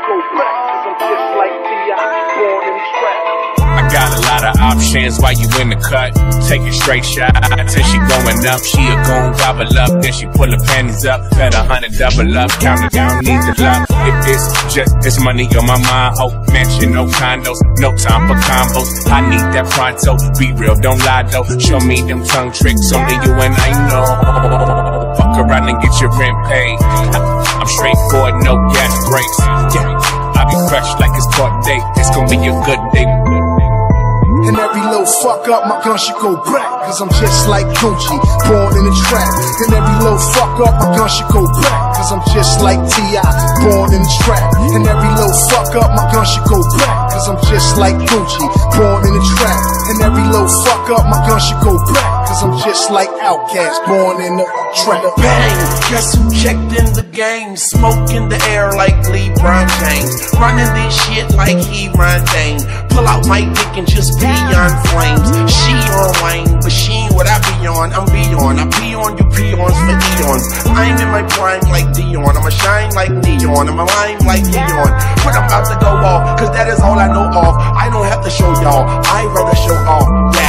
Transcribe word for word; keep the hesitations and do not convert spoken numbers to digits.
go back, 'cause I'm just like T I, born in the trap. I got a lot of options while you in the cut. Take a straight shot till she going up. She a gon' gobble up, then she pull her panties up. Bet a hundred double up, count it down, need the love. If it's just this money on my mind, hope mansion, no condos, no time for combos. I need that pronto. Be real, don't lie though. Show me them tongue tricks, only you and I know. Fuck around and get your rent paid. I'm straightforward, no gas brakes. Yeah, I be fresh like it's court date. It's gonna be a good day. And every little fuck up, my gun should go back. 'Cause I'm just like Gucci, born in the trap. And every little fuck up, my gun should go back. 'Cause I'm just like T I, born in the trap. And every little fuck up, my gun should go back. 'Cause I'm just like Gucci, born in the trap. And every little fuck up, my gun should go back. 'Cause I'm just like Outkast, born in the trap. Bang! Guess who checked in the game? Smoke in the air like LeBron James. Running this shit like he my thing. Pull out my dick and just pee on flames. She on wine, but she ain't what I be on. I'm beyond. I pee on you peons for eons. I'm in my prime like Dion. I'ma shine like neon. I'ma rhyme like Dion. But I'm about to go off, 'cause that is all I know of. I don't have to show y'all. I rather show off. Yeah.